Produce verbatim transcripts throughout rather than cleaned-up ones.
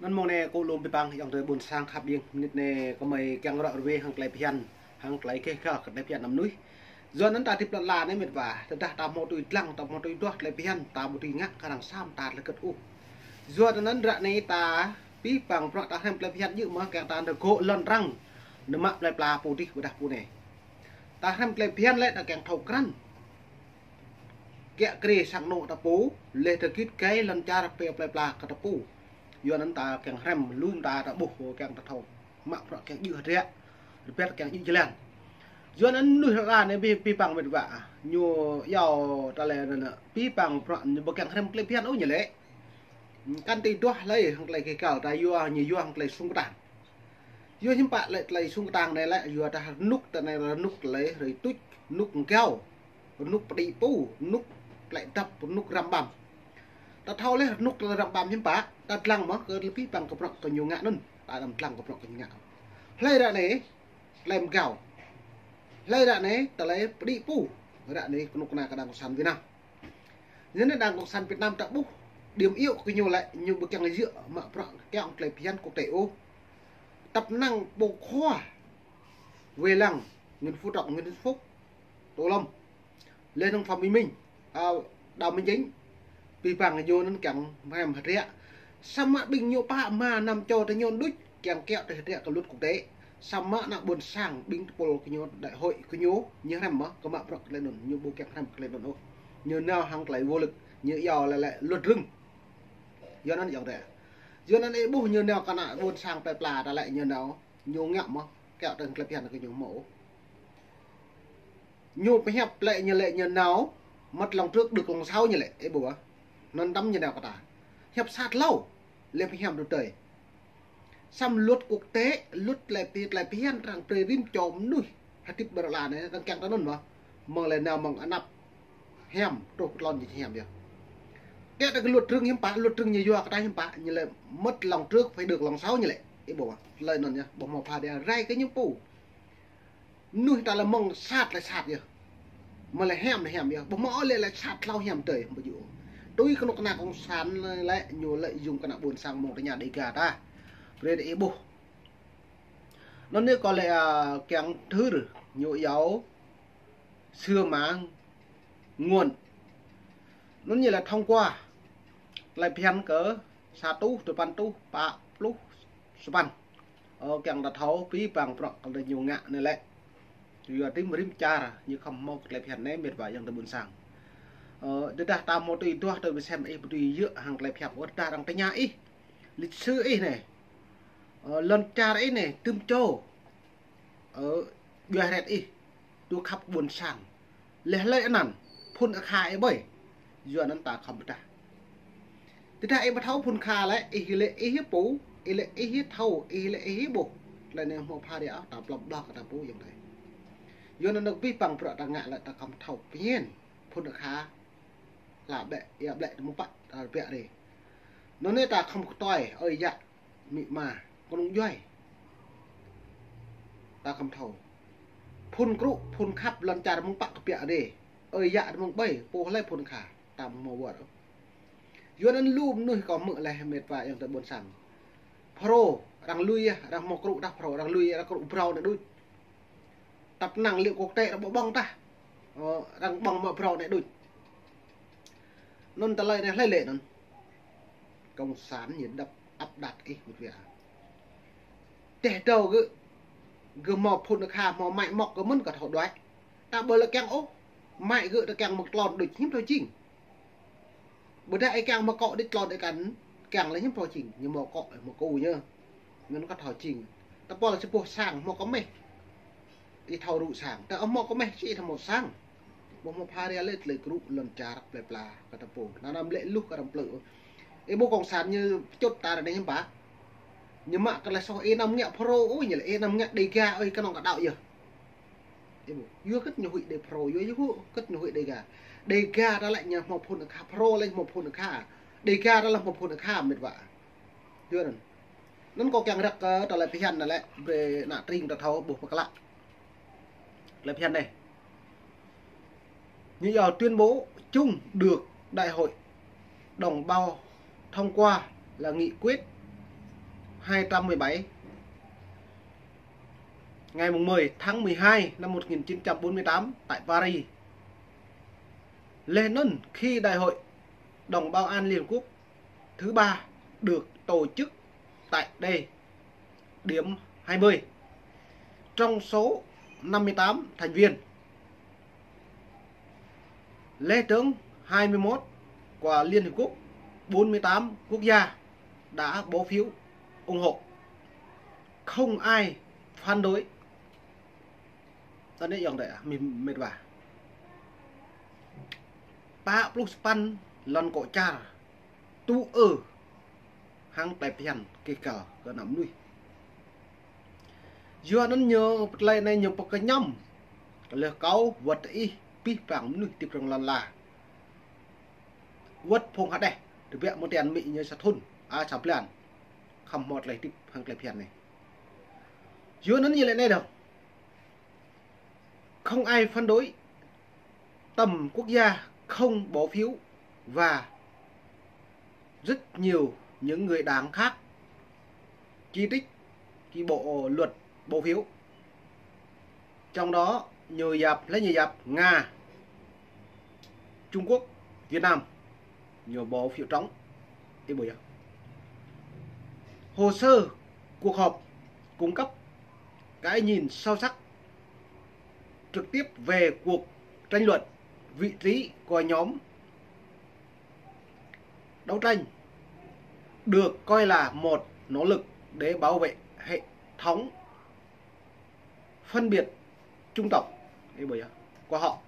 Anŭn mông anai kâo lŏm abih bang ayŏng adơi ƀôn sang khăp ƀing, mơnit anai kơmơi kiăng ră ruai hăng tơlơi phiăn, hăng tơlơi keh kơ tơlơi phiăn anăm mơnuih. Yua anŭn ta hơdip lŏn ala anai mĕt wa, tơdah ta hmâo tui dlăng, ta hmâo tui duah tơlơi phiăn, ta ƀu dưi ngă kơ arăng sa mơta tơlơi hơget ôh. Yua anŭn ră anai ta abih bang bruă ta hrăm tơlơi phiăn djơ̆ mơ̆ kiăng ta nao gŏ lŏn arăng, nao mă plơi pla pô dih ƀôdah pô anai. Ta hrăm tơlơi phiăn lĕ ta kiăng thâo krăn. Kiăk kri sang anŏ ta pô, leh ta git gai lŏn čar pơ plơi pla kơ ta pô. Yua anŭn ta kiăng hrăm lŏm ta, ta ƀuh kiăng ta thâo mă bruă kiăng djơ̆ hơdră, rơbat kiăng djơ̆ jơlan. Yua anŭn mơnuih ră anai abih, abih bang mĕt wa, ñu iâu ta lĕ anŭn, abih bang bruă ñu ƀu kiăng hrăm tơlơi phiăn ôh ñu lĕ. Kăn tui duah hlơi hăng tơlơi keh kơ ta yua, ñu yua hăng tơlơi sung kơtang. Yua hiư̆m pă lĕ tơlơi sung kơtang anai lĕ, yua dah rơnŭk ta anai rơnŭk tơlơi hrơi tuč, rơnŭk rơgao, rơnŭk pơđĭ pô, rơnŭk tơlơi dăp, rơnŭk răm ƀăm. Ta thâo leh rơnŭk tơlơi răm ƀăm hiư̆m pă, ta dlăng mơ̆ kơ abih bang kơ bruă kơ ñu ngă anŭn, ta anăm dlăng kơ bruă kơ ñu ngă. Hlơi ră anai tơlơi rơgao, hlơi ră anai tơlơi pơđĭ pô, ră anai kơnuk kơna kơ đảng cộng sản Việt Nam. Anŭn đảng cộng sản Việt Nam ta ƀuh, điểm yếu kơ ñu lĕ, ñu ƀu kiăng djơ̆ mă bruă kiăng tơlơi phiăn quốc tế ôh. Tăp năng pô khua wai lăng, Nguyễn Phú Trọng, Nguyễn Xuân Phúc, Tô Lâm, leh anŭn Phạm Bình Minh, a, Đào Minh Chính, abih bang ñu anŭn kiăng hrăm hơdră. Samơ̆ ƀing ñu pă rơma năm čô ta ñu đôč, kiăng kiăo tơlơi hơdră kơ luật quốc tế. Samơ̆ ană ƀôn sang ƀing tơpul kơ ñu đại hội kơ ñu, ñu hrăm mơ̆, kơ mă bruă tơlơi anŭn, ñu ƀu kiăng hrăm tơlơi anŭn ôh. Ñu nao hăng tơlơi vô lực, ñu iâu lĕ, lĕ luật rừng. Yua anŭn ayŏng adơi. Yua anŭn ih ƀuh ñu nao kơ ană ƀôn sang plơi pla ta lĕ ñu nao, ñu ngă mơ̆, kiăo tơlơi phiăn kơ ñu hmâo ôh. Ñu pơhiăp lĕ ñu lĕ ñu nao, mất lòng trước được lòng sau ñu lĕ, ih ƀuh ă. Anŭn tơm ñu nao kơ ta. Hiăp sat hlâo, lĕ pơhiăp đu tơi. Samơ̆ luật quốc tế, luật tơlơi pi-, tơlơi phiăn arăng brơi rĭm čô mơnuih hơdip ƀơi ră anai, arăng kiăng ta anŭn mơ̆. Mơ̆ng lĕ nao mơ̆ng anăp hiam, truh pơ tlôn ñu hiam yơh. Kiăo tơ kơ luật rừng hiư̆m pă, luật rừng ñu yua kơ ta hiư̆m pă, ñu lĕ mất lòng trước phải được lòng sau ñu lĕ. Ih ƀuh ă, tơlơi anŭn yơh, ƀuh hmâo pha đia rai kơ ñu pô. Mơnuih ta lĕ mơ̆ng sat lĕ sat yơh. Mơ̆ lĕ hiam lĕ hiam yơh. Ƀuh mơ̆ ôh lĕ lĕ sat hlâo hiam tơi, ƀu djơ̆. Tui kơnuk kơna cộng sản lĕ, lĕ ñu lợi dụng kơ ană ƀôn sang mơ̆ng tơña Đêga ta. Brơi ih ƀuh. Anŭn anai kâo lĕ, a, kiăng thâo ñu iâu sưa mã nguồn. Anŭn ñu lĕ thông qua tơlơi phiăn kơ sa rơtuh, dua păn rơtuh, pă pluh sapăn. Ơ, kiăng ta thâo abih bang bruă kơ ñu ngă anai lĕ. Yua rĭm rĭm čar ñu khŏm hmâo tơlơi phiăn anai mĕt wa ayŏng adơi ƀôn sang. Ơ, tơdah ta hmâo tui duah tui pơsem ih ƀu dưi djơ̆ hăng tơlơi phiăn ôh, tơdah arăng tơña ih, lịch sử ih anai. Ơ, lŏn čar ih anai, tơm čô. Ơ, djuai hrĕt ih, tŭ khăp ƀôn sang. Leh hlơi anăn, phŭn akha ih ƀơi. Yua anŭn ta khŏm pơdah. Tơdah ih ƀu thâo phŭn akha lĕ, ih lĕ ih pô, ih lĕ ih thâo, ih lĕ ih ƀuh. Tơlơi anai hmâo pha đia, ta plŏm ƀlŏk kơ ta pô ayŏng adơi. Yua anŭn abih bang bruă ta ngă lĕ ta khŏm thâo phiăn. Phŭn akha, la ƀĕ, ia ƀĕ, tơmŭ pă, ta ƀĕ rê. Anŭn anai ta khŏm kơtoi, ơi yă, amĭ ama, kơnung djuai. Ta khŏm thâo. Phŭn krŭ, phŭn khăp, lŏn čar mơ̆ng pă kơ ƀiă rê. Ơi yă mơ̆ng ƀơi, pô hlơi phŭn akha, ta mơ̆ hmâo wơr. Yua anŭn lu mơnuih kâo hmư̆ leh mĕt wa ayŏng adơi ƀôn sang. Phrâo, arăng lui yơh, arăng hmâo krŭ dah phrâo, arăng lui yơh, arăng krŭ phrâo anai đôč. Tăp năng lĕ quốc tế arăng ƀu ƀơ̆ng tah. Ơ, arăng ƀơ̆ng mă phrâo anai đôč. Anŭn tơlơi anai hlơi lĕ anŭn. Cộng sản ñu đăp áp đặt ih mĕt wa. Teh dâu gơ̆, gơ̆ hmâo phŭn akha, hmâo mă mŏk gơ̆ mơ̆n kơ thâo đuaĭ. Ta ƀu lĕ kiăng ôh, mă gơ̆ ta kiăng mơ̆ng tlôn đôč hiư̆m thâo jing. Ƀôdah ih kiăng mă akŏ đĭ tlôn ih kăn kiăng lĕ hiư̆m thâo jing, ñu mă akŏ, mă akŏ ñu. Anŭn kơ thâo jing. Tơpul sa boh sang, hmâo kơmeh. Ih thâo rŭ sang. Tơ ih hmâo kơmeh či ih thâo hmâo sang. Ƀuh hmâo pha đia lĕ tơlơi krŭ lŏn čar plơi pla kơ ta pô. Anăm lĕ luh kơ arăng plư. Ih ƀuh cộng sản ñu pơčut ta ră anai hiư̆m pă. Ñu mă kơ lĕ soh ih anăm ngă phrâo ôh, ñu lĕ ih anăm ngă Đêga ôh, kơnơ̆ng kơ đaŏ yơh. Ih ƀuh, yua hơget ñu huĭ đe phrâo, yua, yua hơget ñu huĭ Đêga. Đêga ta lĕ ñu hmâo phŭn akha, phrâo lĕ hmâo phŭn akha. Đêga ta lĕ hmâo phŭn akha mĕt wa. Yua anŭn. Anŭn kâo kiăng răk kơ tơlơi phiăn anai lĕ, brơi ană tring ta thâo ƀuh pơklă. Tơlơi phiăn anai. Ñu iâu tuyên bố chung được đại hội đồng bầu thông qua là nghị quyết hai trăm mười bảy, ngày mùng mười tháng mười hai năm một nghìn chín trăm bốn mươi tám tại Paris. Laih anŭn khi Đại hội đồng Bảo an Liên Hợp Quốc thứ ba được tổ chức tại đây, điểm hai mươi trong số năm mươi tám thành viên, laih dơ̆ng hai mươi mốt của Liên Hiệp Quốc, bốn mươi tám quốc gia đã bỏ phiếu ủng hộ, không ai phản đối. Tơdah yŏng đơi, mĕt wa, pă pluh sapăn lŏn kŏ čar tŭ ư hăng tơlơi phiăn kơ kal kơ ană mơnuih. Yua anŭn ñu tơlơi anai ñu pơkơñăm lĕ kâo wơ̆t ih pih pang mơnuih hơdip rŏng lŏn ala, wơ̆t phung hơđeh, tơbiă mơ̆ng tian mĭ ñu sa thŭn, a, sa blan, khŏm hmâo tơlơi hơdip hăng tơlơi phiăn anai. Yua anŭn ñu lĕ anai dơ̆ng. Không ai phản đối, tầm quốc gia không bỏ phiếu và rất nhiều những người đảng khác chỉ trích cái bộ luật bỏ phiếu. Trong đó ñu yap, laih ñu yap Nga, Trung Quốc, Việt Nam, ñu bỏ phiếu trống. Ih ƀuh yơh. Hồ sơ cuộc họp cung cấp cái nhìn sâu sắc, trực tiếp về cuộc tranh luận vị trí của nhóm đấu tranh được coi là một nỗ lực để bảo vệ hệ thống phân biệt chủng tộc. Ih ƀuh yơh, của họ.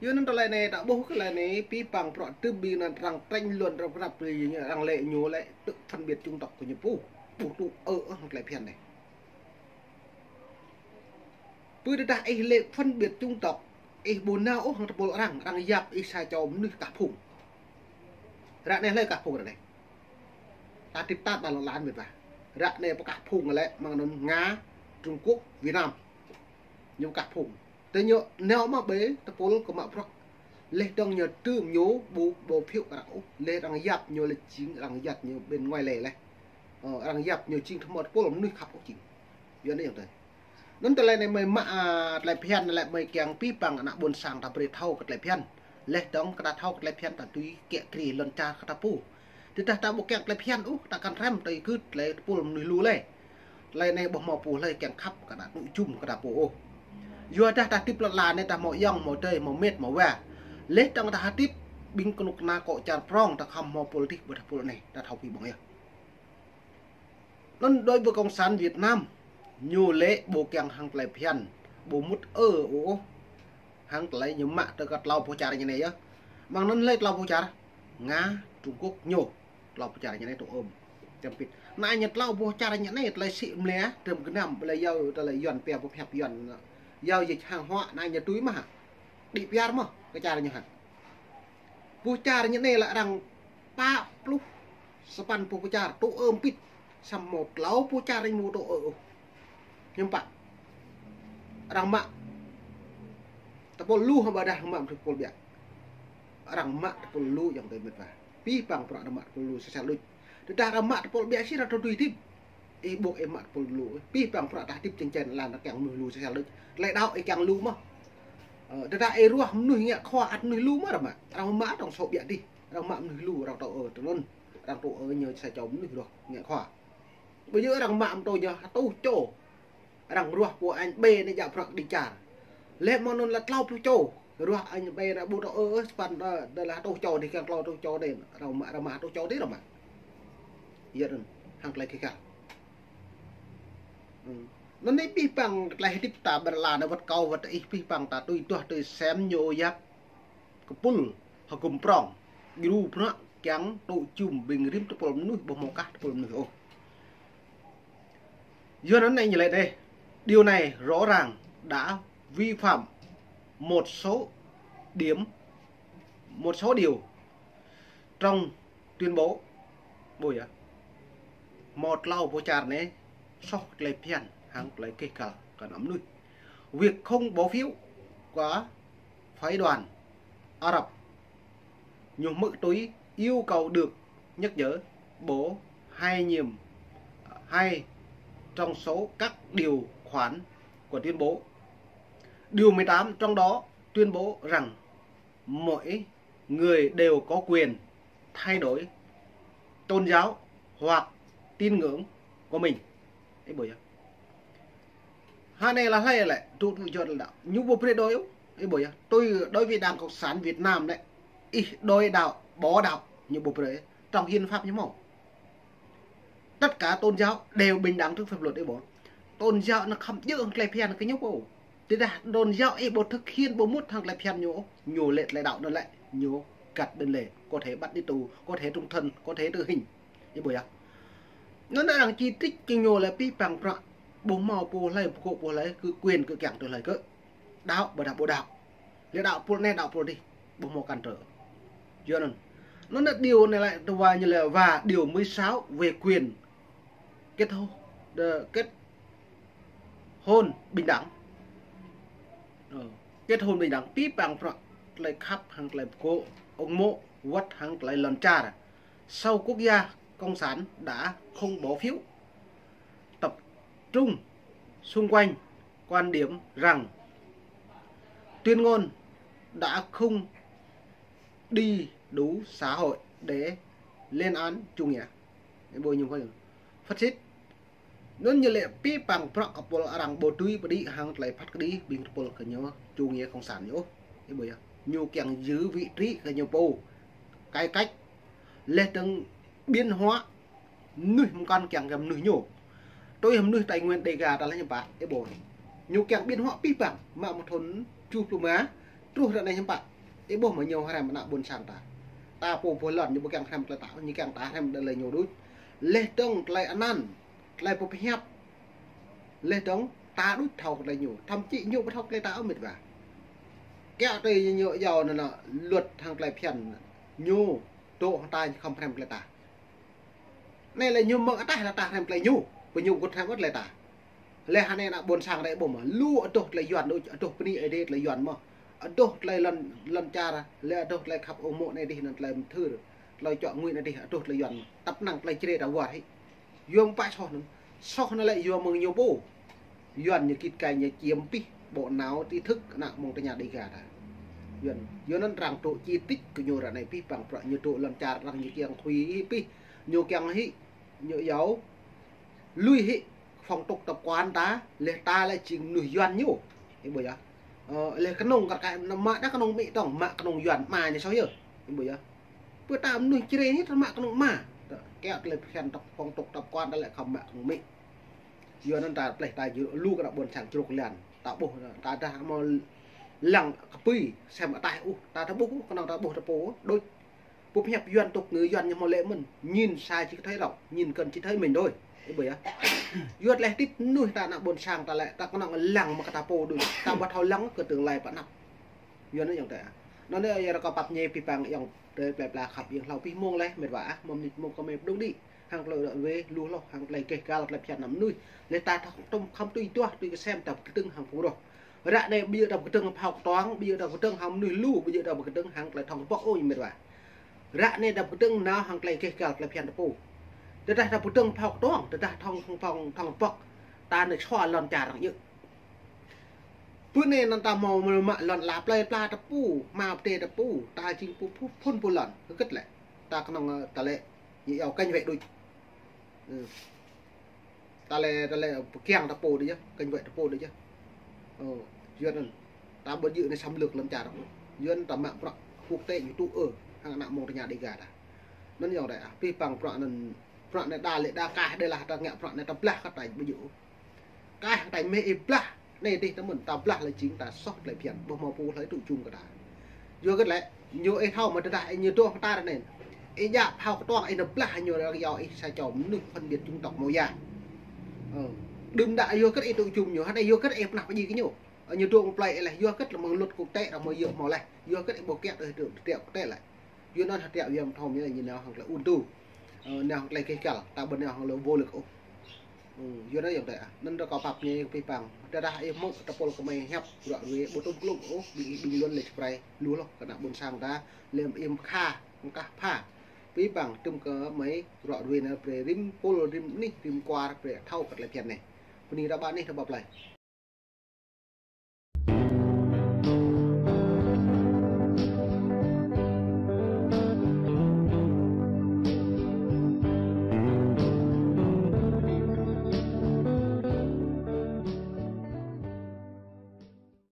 Yua anŭn tơlơi anai, ta ƀuh kơ tơlơi anai, pih pang prŏ tơbi anŭn arăng tranh luận, arăng krăp, arăng lĕ ñu lĕ tự phân biệt chủng tộc kơ ñu pô, ƀu tŭ ư ôh hăng tơlơi phiăn anai. Pơ tơdah ih lĕ phân biệt chủng tộc, ih ƀu nao ôh hăng tơpul arăng, arăng yap ih sa čô mơnuih kah phung. Ră anai hlơi kah phung ră anai? Ta hơdip tat ƀơi lŏn lan mĕt wa. Ră anai pơkah phung lĕ mơ̆ng anŭn Nga, Trung Quốc, Việt Nam. Ñu pơkah phung. Tơ ñu nao mă ƀơi tơpul kơ mă prŏ. Laih dơ̆ng ñu trưm ñu ƀu, ƀu phiếu kơ arăng ôh. Laih arăng yap ñu lĕ jing arăng yap ñu bên ngoài lĕ laih. Ơ, arăng yap ñu jing tơhmâo tơpul mơnuih khăp ôh jing. Yua anŭn yơh tơ. Anŭn tơlơi anai mơi mă, a, tơlơi phiăn lĕ mơi kiăng pih pang ană ƀôn sang ta brơi thâo kơ tơlơi phiăn. Laih dơ̆ng kơ ta thâo kơ tơlơi phiăn ta tui kiă kriê lŏn čar kơ ta pô. Tơdah ta ƀu kiăng tơlơi phiăn ôh, ta kăn răm tơlơi gưt tơlơi tơpul mơnuih lu lĕ. Tơlơi anai ƀu hmâo pô hlơi kiăng khăp kơ ta tŭ jum kơ ta pô ôh. Yua dah ta hơdip lŏn lan anai ta hmâo ayŏng, hmâo adơi, hmâo mĕt, hmâo wa. Laih dơ̆ng ta hơdip ƀing kơnuk kơna kŏ čar prŏng ta khŏm hmâo pô dih ƀơi tơpul anai, ta thâo pih ƀơ̆ng yơh. Anŭn đối với Cộng sản Việt Nam, ñu lĕ ƀu kiăng hăng tơlơi phiăn, ƀu mŭt ư ôh hăng tơlơi ñu mă tơ kơ tlâo boh čar ñu anai yơh. Mơ̆ng anŭn hlơi tlâo boh čar? Nga, Trung Quốc, ñu. Tlâo boh čar ñu anai tŭ ư. Čăm pit. Anai ñu tlâo boh čar ñu anai tơlơi sĭ mlĕ, trơm gơnam, tơlơi yua, tơlơi Yuan pia boh hiăp Yuan. Yua dịch hàng hóa, anai ñu tui mơ̆ hă? Đĭ piar mơ̆ kơ čar ñu hă? Boh čar ñu anai lĕ arăng pă pluh sapăn boh čar tŭ ư pit, samơ̆ tlâo boh čar ñu ƀu tŭ ư ôh. Hiư̆m pă? Arăng mă tơpul lu hă ƀôdah arăng mă tơpul ƀiă? Arăng mă tơpul lu yŏng tơ mĕt wa. Pih pang prŏ arăng mă tơpul lu sel sel đôč. Tơdah arăng mă tơpul ƀiă sĭt arăng tui hơdip. Ih ƀuh ih mă tơpul lu. Pih pang prŏ ta hơdip čeng čen lan arăng kiăng mơnuih lu sel sel đôč. Tơlơi đaŏ ih kiăng lu mơ̆? Ơ, tơdah ih ruah mơnuih ngă khua ăt mơnuih lu mơ̆ arăng mă? Arăng mă tŏng sô ƀiă dih. Arăng mă mơnuih lu, arăng tŭ ư tơ anŭn. Arăng tŭ ư ñu sa čô mơnuih ruah ngă khua. Ƀu djơ̆ arăng mă mơtô ñu hơtuh čô. Arăng ruah pô añ ƀe anai djă prăk đĭ čar. Laih mơ̆ng anŭn lĕ tlâo pluh čô. Ruah añ ƀe anai ƀu tŭ ư ôh, sapăn, ơ, đơi lĕ hơtuh čô dih, kiăng tlâo pluh čô dih. Arăng mă, arăng mă hơtuh čô dih arăng mă. Yua anŭn, hăng tơlơi kơ kal. Ư. Anŭn anai pih pang tơlơi hơdip ta ƀơi lŏn lan anai wơ̆t kâo wơ̆t ih pih pang ta tui duah tui sem ñu yap kơpul hơgŭm prŏng. Djru bruă kiăng tŭ jum ƀing rĭm tơpul mơnuih ƀu hmâo kah tơpul mơnuih ôh. Yua anŭn anai ñu lĕ anai, điều này rõ ràng đã vi phạm một số điểm, một số điều trong tuyên bố. Ƀuh yơh. Hmâo tlâo boh čar anai soh tơlơi phiăn hăng tơlơi kơ kal kơ ană mơnuih. Việc không bỏ phiếu của phái đoàn Ả Rập, ñu hmư̆ tui yêu cầu được nhắc nhở, bổ hai nhiệm, hai trong số các điều khoản của tuyên bố. Điều mười tám trong đó tuyên bố rằng mỗi người đều có quyền thay đổi tôn giáo hoặc tín ngưỡng của mình. Ih ƀuh yơh. Hơnai lah hlơi lĕ, tŭ tŭ jot lĕ đaŏ. Ñu ƀu brơi đổi. Ih ƀuh yơh. Tui đối với Đảng Cộng sản Việt Nam lĕ, ih đổi đạo, bỏ đạo, ñu ƀu brơi. Trong hiến pháp ñu hmâo. Tất cả tôn giáo đều bình đẳng trước pháp luật, ih ƀuh. Tôn giáo anŭn khŏm djơ̆ hăng tơlơi phiăn kơ ñu pô. Tơdah tôn giáo ih ƀu thực hiện, ƀu mŭt hăng tơlơi phiăn ñu, ñu lĕ tơlơi đaŏ anŭn lĕ, ñu găt bên lề, có thể bắt đi tù, có thể chung thân, có thể tử hình. Ih ƀuh yơh. Anŭn arăng chỉ trích kơ ñu lĕ pih păng prăk, ƀu hmâo pô hlơi, pô pô hlơi, kơ quyền kơ kiăng tui hlơi kơ. Đaŏ, ƀôdah ƀu đaŏ. Lĕ đaŏ pô anai, đaŏ pô adih, ƀu hmâo cản trở. Yua anŭn. Anŭn lĕ điều anai lĕ, tơ wa ñu lĕ, và điều mười sáu về quyền kết hôn, đơ, kết hôn bình đẳng. Ờ, kết hôn bình đẳng, pih păng prăk tơlơi khăp hăng tơlơi pơkŏ, ủng hộ, wơ̆t hăng tơlơi lŏn čar. Sau quốc gia cộng sản đã không bỏ phiếu, tập trung xung quanh quan điểm rằng tuyên ngôn đã không đi đủ xã hội để lên án chủ nghĩa. Ih ƀuh ñu phơi phát xít. Anŭn ñu lĕ pih păng prăk kơ pô arăng ƀu tui pơđĭ hăng tơlơi phat kơđi ƀing tơpul kơ ñu chủ nghĩa cộng sản ñu. Ih ƀuh yơh. Ñu kiăng giữ vị trí kơ ñu pô. Cải cách. Leh dơ̆ng biến hóa mơnuih mơkăn kiăng kơ mơnuih ñu. Tui mơnuih Tây Nguyên Đêga ta lĕ ñu pă, ih ƀuh. Ñu kiăng biến hóa pih păng, mă mơ̆ng thŭn tơjuh pluh rơma, truh ră anai ñu pă. Ih ƀuh mơ̆ ñu hrăm ană ƀôn sang ta. Ta pô pô lŏn ñu ƀu kiăng hrăm tơlơi ta, ñu kiăng ta hrăm tơlơi ñu đôč. Leh dơ̆ng tơlơi anăn, tơlơi pơhiăp. Leh dơ̆ng ta đôč thâo tơlơi ñu, thậm chí ñu ƀu thâo tơlơi ta ôh mĕt wa. Kiăo tui ñu iâu anŭn lĕ luật hăng tơlơi phiăn ñu dŏ hăng ta khŏm hrăm tơlơi ta. Anai lĕ ñu mơ̆ng ataih lĕ ta hrăm tơlơi ñu, pơ ñu kŭt hrăm ƀôdah tơlơi ta. Leh hơnai ană ƀôn sang ta ƀuh mơ̆, lu adoh tơlơi Yuan đôč, adoh bơni Ơi Adai tơlơi Yuan mơ̆. Adoh tơlơi lŏn, lŏn čar, lĕ adoh tơlơi khăp ủng hộ anai adih anŭn tơlơi mơthưr, tơlơi čŏk ngui anai adih, adoh tơlơi Yuan mơ̆. Tăp năng tơlơi čơđai ta war hĭ. Yua mơ̆ pă soh anŭn. Soh anŭn lĕ yua mơ̆ng ñu pô. Yuan ñu git gai ñu čiêm pih bộ não trí thức ană mơ̆ng tơña Đêga ta. Yuan, yua anŭn arăng dŏ chỉ trích kơ ñu ră anai pih păng prăk ñu dŏ lŏn čar arăng ñu kiăng khui hĭ pih. Ñu kiăng hĭ, ñu iâu lui hĭ phong tục tập quán ta, leh ta lĕ jing mơnuih Yuan ñu. Ih ƀuh yơh. Ơ, leh kơnŭng kar kaĭ mă đah kơnŭng Mi tŏng, mă kơnŭng Yuan mă ñu soh yơh. Ih ƀuh yơh. Pơ ta mơnuih Jrai hĭ ta mă kơnŭng mă. Kiăo tơlơi phiăn tŏk phong tục tập quán ta lĕ khŏm mă kơnŭng Mi. Yua anŭn ta pleh ta jru-, lu kơ ană ƀôn sang jrôk lan. Ta ƀuh, ta dah hmâo lăng kơpui, sem ataih ôh, ta dah ƀuh ôh, kơnơ̆ng ta ƀuh ta pô, đôč. Pơhiăp Yuan tŭk ngư Yuan ñu hmâo lĕ mơ̆n, nhìn xa chỉ thấy rộng, nhìn gần chỉ thấy mình thôi. Ih ƀuh yơh. Yua tơlơi tĭt mơnuih ta ană ƀôn sang ta lĕ, ta kơnơ̆ng lăng mă kơ ta pô đôč, ta ƀu thâo lăng kơ tương lai pơ anăp. Yua anŭn yơh tơ. Anŭn yơh rơkâo pap ñe pih păng yơh tơ plơi pla khăp yơh hlâo pih mông leh, mĕt wa ah, mơ̆ng mơnit mơ̆ng kơ mĕt pơdŏng đĭ. Hăng tơlơi ră ruai lu hloh, hăng tơlơi keh gal tơlơi phiăn ană mơnuih. Leh ta thâo tŭm khŏm tui tuah, tui kơsem ta pơkơdơ̆ng hăng pơrôh. Ră anai ƀu djơ̆ ta pơkơdơ̆ng hăng phao kơtuang, ƀu djơ̆ ta pơkơdơ̆ng hăng mơnuih lu, ƀu djơ̆ ta pơkơdơ̆ng hăng tơlơi thŏng pŏk ôh mĕt wa. Ră anai ta pơkơdơ̆ng nao hăng tơlơi keh gal tơlơi phiăn ta pô. Tơdah ta pơkơdơ̆ng phao kơtuang, tơdah thŏng, thŏng, thŏng pŏk, ta nao sua lŏn čar arăng djơ̆. Pơ anai anŭn ta hmâo mă lŏn ala plơi pla ta pô, hmua pơdai ta pô, ta jing pô, pô, phŭn pô lŏn, hơget lĕ. Ta kơnơ̆ng, ơ, ta lĕ, ñu iâu cảnh vệ đôč. Ư. Ta lĕ, ta lĕ pơkiăng ta pô đôč yơh, cảnh vệ ta pô đôč yơh. Ơ, Yuan anŭn. Ta ƀu djơ̆ anai xâm lược lŏn čar. Yuan ta mă prăk quốc tế ñu tŭ ư, hăng ană mơ̆ng tơña Đêga ta. Anŭn yơh dêh, ah, pih păng prăk anŭn, prăk anai đa lĕ đa kah đơi lah ta ngă prăk anai ta blah kơ ta ƀu djơ̆. Kah ta mĕ ih blah, anai adih ta mơ̆n ta blah lĕ jing ta soh tơlơi phiăn, ƀu hmâo pô hlơi tŭ jum kơ ta. Yua hơget lĕ, ñu ih thâo mơ̆ tơdah ih ñu dŏ hăng ta ră anai. Ih djă phao kơtuang ih nao blah ñu iâu ih sa čô mơnuih phân biệt chủng tộc màu da. Ơ. Đưm đă yua hơget ih tŭ jum ñu, hơnai yua hơget ih pơnah pơdjai kơ ñu. Ơ, ñu dŏ mơ̆ng plơi ih leh, yua hơget lĕ mơ̆ng luật quốc tế arăng hmâo yơh hmâo leh. Yua hơget ih ƀu kiăo tui hơdră quốc tế lĕ. Yua anŭn hơdră Yuan thâo ñu lĕ ñu nao hăng tơlơi ŭn tu. Ơ, nao hăng tơlơi keh gal, ta ƀu nao hăng tơlơi vô lực ôh. Ư, yua anŭn yơh tơ ah. Anŭn rơkâo pap ñe pih păng. Tơdah ih hmư̆ ta pô kơmơi hiăp, ră ruai ƀu tŭm klŭng ôh, ƀing ih bình luận lĕ sơprơi, lu hloh kơ ană ƀôn sang ta, lĕ ih pha, mơkah pha. Abih bang tơm kơ mơi ră ruai anai brơi rĭm pôl, rĭm anih, rĭm kwar brơi thâo kơ tơlơi phiăn anai. Bơni ră ƀă anih, ră ƀă plơi.